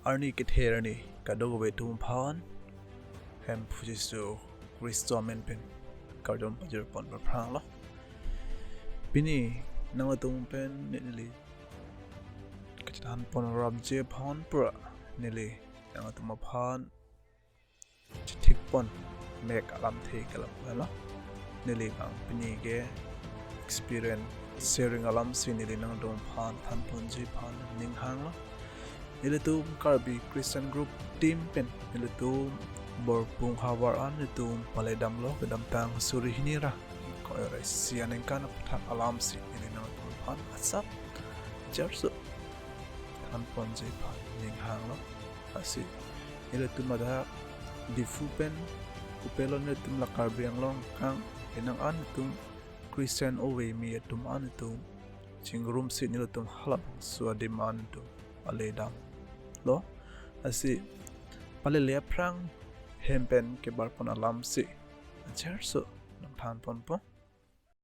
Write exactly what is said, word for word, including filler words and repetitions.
arni kethe arni kadokave atum aphan Hemphu Jisu Khristo amen pen kardom pajirpon aphrang lo. Pini nangtum pen neli kachethanpon rapji aphan pura neli nangtum aphan chethikpon mek alamthe kelang lo. Neli bang pini ke experience sharing alamsi neli nangtum aphan thanponji aphan ning hanglo. Nelitum Karbi Christian Group team pen nelitum Borpung havar an nelitum paledamlo kedamtang suri hini ra ko-isi aningkan aphuthak alamsi neli nangtum aphan asap jarso thanponji aphan ning hanglo. Lasi nelitum ada Diphu pen kopilo nelitum la Karbi Anglong kang enang an nelitum Christian ove me atum an nelitum chingrumsi nelitum halabangso adim an nelitum paledamlo. Lasi palele aphrang hem pen kebarpon alamsi jarso nangthanponpo.